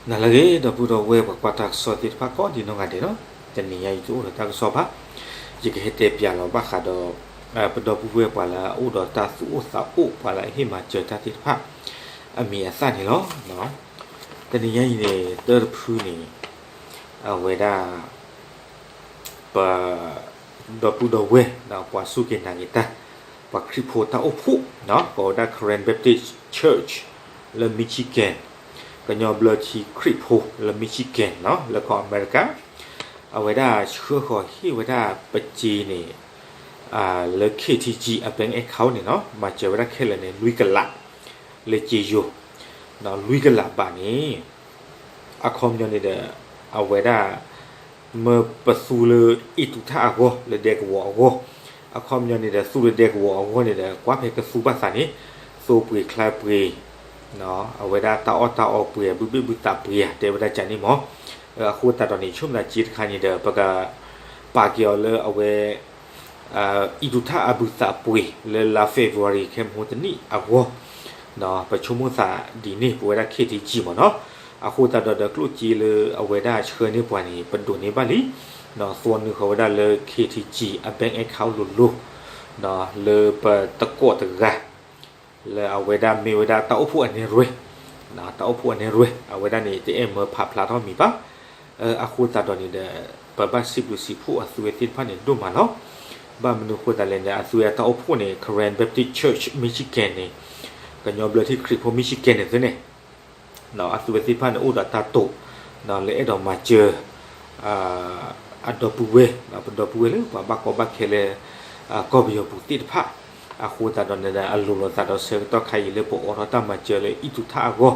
နၤလၢအဂ့ၤ ဒီပုၢ်ဒီဝဲၢ်ပှၤကွၢ်တၢ်ကစီၣ်သ့ၣ်တဖၣ်ကိးဒံနီၢ်ဂၤဒဲးလီၤ. တနံၤညါအံၤတအိၣ်ဒီးတၢ်ကစီၣ်ဘၣ်, ယကဟဲတဲပျးလီၤဘၣ်ဃးဒီး ပဒီပုၢ်ဝဲၢ်ပှၤလၢအအိၣ်ဒီးတၢ်သူၣ်အိၣ်သးအိၣ် ပှၤလၢအဟ့ၣ်မၤစၢၤတၢ်သ့ၣ်တဖၣ် အမံၤအသၣ်န့ၣ်လီၤ. တနံၤညါအံၤန့ၣ် တၢ်တဖုန့ၣ် အဝဲဒၣ် ပ ဒီပုၢ်ဒီဝဲၢ် ပှၤစူၢ်က့ၤနာ်က့ၤတၢ် ပှၤခရံာ်ဖိတၢ်အိၣ်ဖှိၣ် ကိးဝဲဒၣ် Karen Baptist Church လၢ Michigan ကညီဘျၢထံခရံာ်ဖိလၢ Michigan လၢကီၢ်အမဲရကၤ အဝဲဒၣ်ဆှၢဃီၤဟ့ၣ်ဝဲဒၣ်ပစ့န့ၣ် လၢ ခ့ထံကံ အ bank account န့ၣ်လီၤ. မၤစၢၤဝဲဒၣ်ခဲလၢာ်န့ၣ် လွံၢ်ကလး လၢစ့ယိၤ လွံၢ်ကလးဘးန့ၣ် အခီပညီန့ၣ်ဒီး အဝဲဒၣ် မၢပသူလၢအံၣ်တူာ်ထၣ်အဂီၢ် လၢဒဲကဝီၤအဂီၢ်, အခီပညီန့ၣ်ဒီး သူလၢဒဲကဝီၤအဂီၢ်န့ၣ်ဒီး ကွၢ်ဖဲကသူဘၣ်သးန့ၣ် သိပှ့ၤချါပှ့ၤ အဝဲဒၣ်တၢ်အီၣ်တၢ်အီပှ့ၤ အဘုဘ့ၣ်ဘုသးပှ့ၤဧါ တဲဝဲဒၣ်ကန့ၣ်မး. အဃိသတးဒီးန့ၣ် ဆိကမိၣ်သးစ့တခါန့ၣ်ဒီး ပက ပာ်က့ၤအီၤလၢအဝဲ အံၣ်တူာ်ထၣ်အဘုသးပှ့ၤ လၢလါ February ခဲမဟိတနံၣ်အဂီၢ် ပဆိကမိၣ်သးဒ်န့ၣ် ပဝဲဒၣ် ခ့ထံကံ မးနီၤ. အဃိသတးဒီး ဒီးကျိၣ်စ့လၢအဝဲဒၣ်ဆှၢန့ၢ်ပှၤန့ၣ် ပဒိးန့ၢ်ဘၣ်လံ, သီနုာ်ဃီၤဝဲဒၣ်လၢ ခ့ထံကံ အ bank account လိၤလိၤ လၢပသကိးတဂၤ လၢအဝဲဒၣ်မ့ၢ်ဝဲဒၣ်တၢ်အိၣ်ဖှိၣ်အနဲၣ်ရွဲၣ်, တၢ်အိၣ်ဖှိၣ်အနဲၣ်ရွဲၣ် အဝဲဒၣ်န့ၣ် တအဲၣ်မၢဖးဖျါထီၣ်မံၤဘၣ်. အဃိသတးဒီးန့ၣ်ဒီး ပဘၣ်စံးဘျုးစံးဖှိၣ်အသုဝဲသ့ၣ်တဖၣ်န့ၣ်ဒိၣ်မးလီၤ. ဘၣ်မနုၤအဃိသတးလဲၣ်န့ၣ် အသုဝဲအတၢ်အိၣ်ဖှိၣ်န့ၣ် Karen Baptist Church Michigan န့ၣ် ကညီဘျၢထံခရံာ်ဖိ Michigan န့ၣ်သုန့ၣ် အသုဝဲသ့ၣ်တဖၣ်န့ၣ် အိၣ်ဒီးတၢ်တိာ် လၢအဲၣ်ဒိးမၤစၢၤ အဒီပုၢ်ဝဲၢ် ပဒီပုၢ်ဝဲၢ်လၢပှၤဘၣ်ကီဘၣ်ခဲလၢ ကီၢ်ပယီၤပူၤသ့ၣ်တဖၣ်, အဃိသတးဒီးန့ၣ်ဒီး အလိၤလိာ်သးဒီးဆၢကတီၢ်ခါအံၤလၢပအိးထီၣ်တၢ်မၤစၢၤလၢအံၣ်တူာ်ထၣ်အဂီၢ်,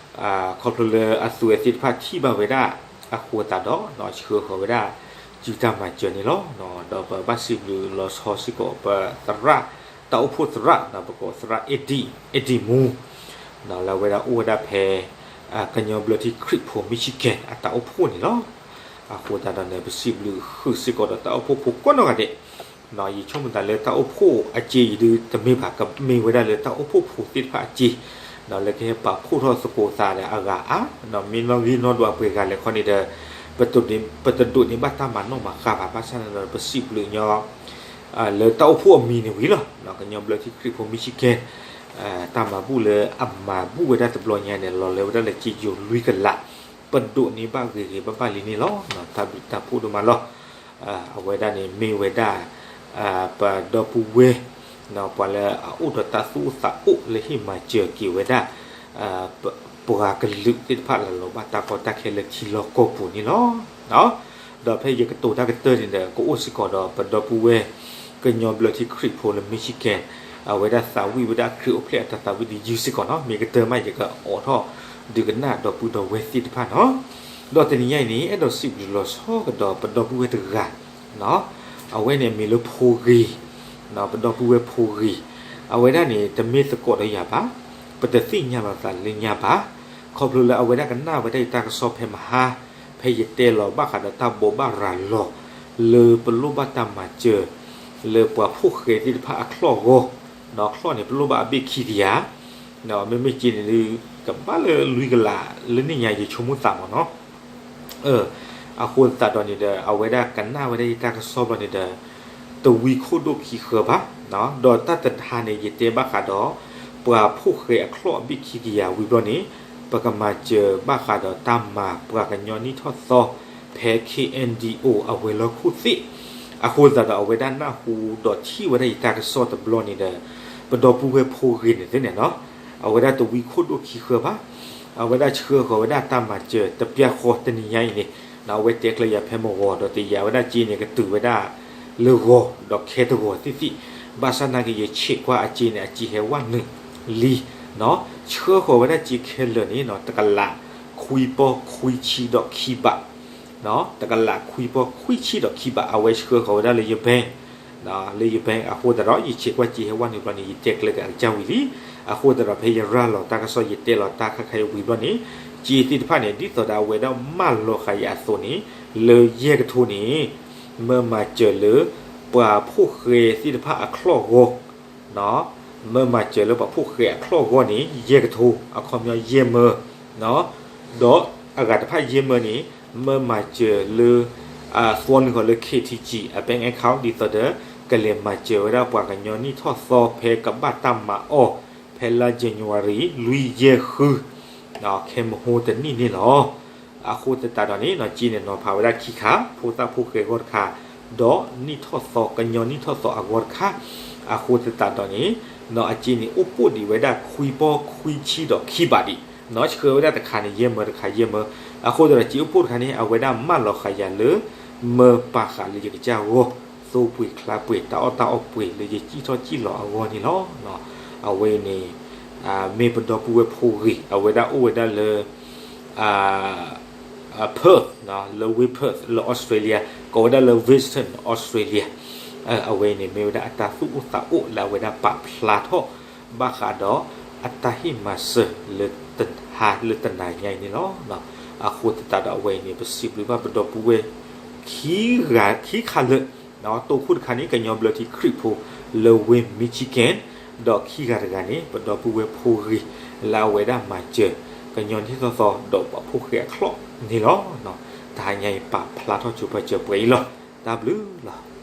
ခီဖျိလၢအသုဝဲသ့ၣ်တဖၣ်ထံၣ်ဘၣ်ဝဲဒၣ်အဃိသတးဒီး ဆှၢဃီၤဝဲဒၣ် စုတၢ်မၤစၢၤန့ၣ်လီၤ. ဒီးပဘၣ်စံးဘျုးလီၤဆီစ့ၢ်ကီး ပသရၣ် တၢ်အိၣ်ဖှိၣ်သရၣ် ပကိးသရၣ် Eddie Eddie Moon လၢအဝဲဒၣ်အိၣ်ဝဲဒၣ်ဖဲ ကညီဘျၢထံခရံာ်ဖိ Michigan အတၢ်အိၣ်ဖှိၣ်န့ၣ်လီၤ. အဃိသတးဒီးန့ၣ် ပစံးဘျုးဃုာ်စ့ၢ်ကီးဒီးတၢ်အိၣ်ဖှိၣ်ဖိကိးနီၢ်ဂၤဒဲး, ယဆိကမိၣ်သးလၢတၢ်အိၣ်ဖှိၣ်အစ့အံၤဒုးတမ့ၢ်ဘၣ် ကမ့ၢ်ဝဲဒၣ်လၢတၢ်အိၣ်ဖှိၣ်ဖိသ့ၣ်တဖၣ်အစ့ လၢကဟဲပာ်ဖှိၣ်ထီၣ်သကိးသးဒီးအဂၤအါ, မ့ၢ်နီၣ်ဂံၢ်နီၣ်ဒွးပှဲၤဂၤလဲၣ်ခီန့ၣ်ဒီး ပတဒိးန့ၢ်ဘၣ်တၢ်မၤနီၣ်မၤဃါဘၣ်, ဘၣ်ဆၣ်န့ၣ်ဒီး ပစံးဘျုးညီ လၢတၢ်အိၣ်ဖှိၣ်အမံၤန့ၣ်ဝံၤလီၤ. ကညီဘျၢထံခရံာ်ဖိ Michigan တၢ်မၤဘူၣ်လၢအမၤဘူၣ်ဝဲဒၣ်တဘျီညါန့ၣ် လီၤလၢဝဲဒၣ်လၢစ့ယိၤလွံၢ်ကလး, ပဒိးန့ၢ်ဘၣ်ဂ့ၤဂ့ၤဘၣ်ဘၣ်လံန့ၣ်လီၤ. တၢ်ဘျုးတၢ်ဖှိၣ်ဒိၣ်မးလီၤ. အဝဲဒၣ်န့ၣ်မ့ၢ်ဝဲဒၣ် ပဒီပုၢ်ဝဲၢ် ပှၤလၢအအိၣ်ဒီးတၢ်သူၣ်အိၣ်သးအိၣ်လၢဟ့ၣ်မၤစၢၤက့ၤဝဲဒၣ် ပှၤကလုာ်သ့ၣ်တဖၣ်လၢလီၤဘၣ်တၢ်ကီတၢ်ခဲလၢထံလီၢ်ကီၢ်ပူၤန့ၣ်လီၤ. ဒီးဖဲယကတိၤတၢ်ကတၢၢ်န့ၣ်ဒီး ကအိၣ်စ့ၢ်ကီးဒီးပဒီပုၢ်ဝဲၢ် ကညီဘျၢထံခရံာ်ဖိလၢ Michigan အဝဲဒၣ်သးဝံၣ်ဝဲဒၣ်ခရံာ်အိၣ်ဖျဲၣ်အတၢ်သးဝံၣ်တယုၢ်စ့ၢ်ကီးနီၤ, မ့ၢ်ကတၢၢ်မးယကအိးထီၣ်ဒုးကနၣ်ဒီပုၢ်ဒီဝဲၢ်သ့ၣ်တဖၣ်နီၤ. ဒီးတနံၤညါအံၤန့ၣ် အဲၣ်ဒိးစံးဘျုးလီၤဆီကဒီးပဒီပုၢ်ဝဲၢ်တဂၤ အဝဲန့ၣ်အမံၤလၢဖိဂ့ၤ, ပဒီပုၢ်ဝဲၢ်ဖိဂ့ၤ, အဝဲဒၣ်န့ၣ် တမ့ၢ်သကိးဒီးယၤဘၣ်, ပတသ့ၣ်ညါလီၤသးလၢညါဘၣ်, ခီဖျိလၢအဝဲဒၣ်ကနၣ်ဝဲဒၣ်ယတၢ်ကစီၣ်ဖဲမဟါ, ဖဲယတဲလီၤဘၣ်ဃးဒီးတၢ်ဘိးဘၣ်ရၤလီၤ လၢပလိၣ်ဘၣ်တၢ်မၤစၢၤ လၢပှၤဖိၣ်ဃဲသ့ၣ်တဖၣ်အချီၣ်အဂီၢ်, ချီၣ်န့ၣ် ပလိၣ်ဘၣ်အဘ့ၣ်ခံကယၤ, မ့မ့ၢ်က့န့ၣ်ဒုး ကဘၣ်လၢလွံၢ်ကလးလၢန့ၣ်ညါ ယဆိကမိၣ်သးမးနီၤ. အဃိသတးဒီးန့ၣ်ဒီး အဝဲဒၣ်ကနၣ်ဝဲဒၣ်ယတၢ်ကစီၣ်ဘျီန့ၣ်ဒီး တဝံခိၣ်ဒိၣ်ခံဃၢၤဘၣ်, ဒီးတၢ်တဟါန့ၣ် ယတဲဘၣ်ဃးဒီး ပှၤဖိၣ်ဃဲအချီၣ်အဘ့ၣ်ခံကယၤဝံၤဘျီန့ၣ် ပကမၤစၢၤဘၣ်ဃးဒီးတၢ်မၤပှၤကညီနံၣ်ထီၣ်သီ ဖဲ ခ့ဢၣ်ၣ်ၣ်ၣ်ဒီး အဝဲၤလီၢ်ခိၣ်သ့ၣ်, အဃိသတးဒီး အဝဲဒၣ်နၢ်ဟူဒီးထံၣ်ဝဲဒၣ်ယတၢ်ကစီၣ်တဘျီန့ၣ်ဒီး ပဒီပုၢ်ဝဲၢ်ဖိဂ့ၤန့ၣ်သ့ၣ်န့ၣ်နီၤ, အဝဲဒၣ်တဝံခိၣ်ဒိၣ်ခံဃၢၤဘၣ်, အဝဲဒၣ်ဆှၢဃီၤဝဲဒၣ်တၢ်မၤစၢၤတပျၢ်ဃီတနံၤညါအံၤန့ၣ်, အဝဲတဲကျၢၤယၤဖဲမဂီၤဒီးတယာ်ဝဲဒၣ်စ့န့ၣ် ကတုၤဝဲဒၣ်လၢဂီၤဒီးခဲတဂီၤသ့ၣ်သ့ၣ်, ဘၣ်ဆၣ်နာ်က့ ယဆဲးကွၢ်အစ့န့ၣ် အစ့ဟဲဝဲနုာ်လံ, ဆှၢဃီၤဝဲဒၣ်စ့ခဲလၢာ်န့ၣ် တကလးခွံပီၢ်ခွံဆံဒီးခံဘး တကလးခွံပီၢ်ခွံဆံဒီးခံဘး အဝဲဆှၢဃီၤဝဲဒၣ်လၢယ bank, လၢယ bank အဃိသတးဒီး ယဆဲးကွၢ်စ့ဟဲဝဲနုာ်ဘျီန့ၣ် ယတဲကျၢၤက့ၤအကစၢ်ဝံၤလံ, အဃိသတးဒီး ဖဲယရၤလီၤတၢ်ကစီၣ် ယတဲလီၤတၢ်ခါခါအံၤဝံၤဘျီန့ၣ်, စ့သ့ၣ်တဖၣ်န့ၣ် ဒ်သိးဒီးအဝဲဒၣ်မၢလီၤဃာ်ယၤအသိးန့ၣ်, လၢယဲၢ်ကထိန့ၣ် မၢမၤစၢၤလၢ ပှၤဖိၣ်ဃဲသ့ၣ်တဖၣ်အချီၣ်အဂီၢ် မၢမၤစၢၤလၢပှၤဖိၣ်ဃဲအချီၣ်အဂီၢ်န့ၣ် ယဲၢ်ကထိ အခီပညီယဲၢ်မၢ, ဒီး အဂၤတဖၣ်ယဲၢ်မၢန့ၣ် မၢမၤစၢၤလၢ သွနုာ်ဃီၤလၢ ခ့ထံကံ အ bank account ဒ်သိးဒီး ကလဲၤမၤစၢၤဝဲဒၣ်ပှၤကညီနံၣ်ထီၣ်သီဖဲကဘၣ်တၢ်မၤအီၣ် ဖဲလါ January လွံၢ်ယဲၢ်ဃု ခဲမဟိတနံၣ်န့ၣ်လီၤ. အဃိသတးဒီးန့ၣ် စ့န့ၣ်နီၤဖးဝဲဒၣ်ခံခါ ဖိသၣ်ဖိဃဲအဂီၢ်တခါ ဒီးနံၣ်ထီၣ်သီ ကညီနံၣ်ထီၣ်သီအဂီၢ်တခါ အဃိသတးဒီးန့ၣ် အစ့န့ၣ်အိၣ်ပိၣ်ဒံးဝဲဒၣ်ခွံပီၢ်ခွံဆံဒီးခံဘးဒံး ဆှၢဝဲဒၣ်တခါန့ၣ် ယဲၢ်မၢတခါယဲၢ်မၢ အဃိသတးဒီးစ့အိၣ်ပိၣ်တခါန့ၣ် အဝဲဒၣ်မၢလီၤဃာ်ယၤလၢ မၢပာ်ဃာ်လၢယကစၢ်အဂီၢ် သိပှ့ၤချါပှ့ၤ တၢ်အီၣ်တၢ်အီပှ့ၤလၢယစံၣ်ထီၣ်စံၣ်လီၤအဂီၢ်န့ၣ်လီၤ. အဝဲအံၤန့ၣ် မ့ၢ်ပဒီပုၢ်ဝဲၢ်ဖိဂ့ၤ အဝဲဒၣ်အိၣ်ဝဲဒၣ်လၢ Perth လၢဝ့ၢ် Perth လၢ Australia ကိးဝဲဒၣ်လၢ Western Australia အဝဲအံၤန့ၣ် မ့ၢ်ဝဲဒၣ်အတၢ်သူၣ်အိၣ်သးအိၣ်လၢအဝဲဒၣ်ပာ်ဖျါထီၣ် ဘၣ်ဃးဒီးအတၢ်ဟ့ၣ်မၤစၢၤလၢတဟါလၢတနၤညါအံၤန့ၣ်လီၤ. အဃိသတးဒီးအဝဲအံၤန့ၣ် ပစံးဘျုးဘၣ်ပဒီပုၢ်ဝဲၢ် ခံဂၤခံခါလၢာ် တိခိၣ်တခါန့ၣ် ကညီဘျၢထံခရံာ်ဖိလၢဝ့ၢ် Michigan ဒီးခံဂၤတဂၤန့ၣ် ပဒီပုၢ်ဝဲၢ်ဖိဂ့ၤ လၢအဝဲဒၣ်မၤစၢၤ ကညီနံၣ်ထီၣ်သီဒီးပှၤဖိဃဲအချီၣ်န့ၣ်လီၤ. တဟါညါအံၤပာ်ဖျါထီၣ်ဆိပာ်စၢၤပှဲၤအံၤလီၤ. တၢ်ဘျုးလီၤ.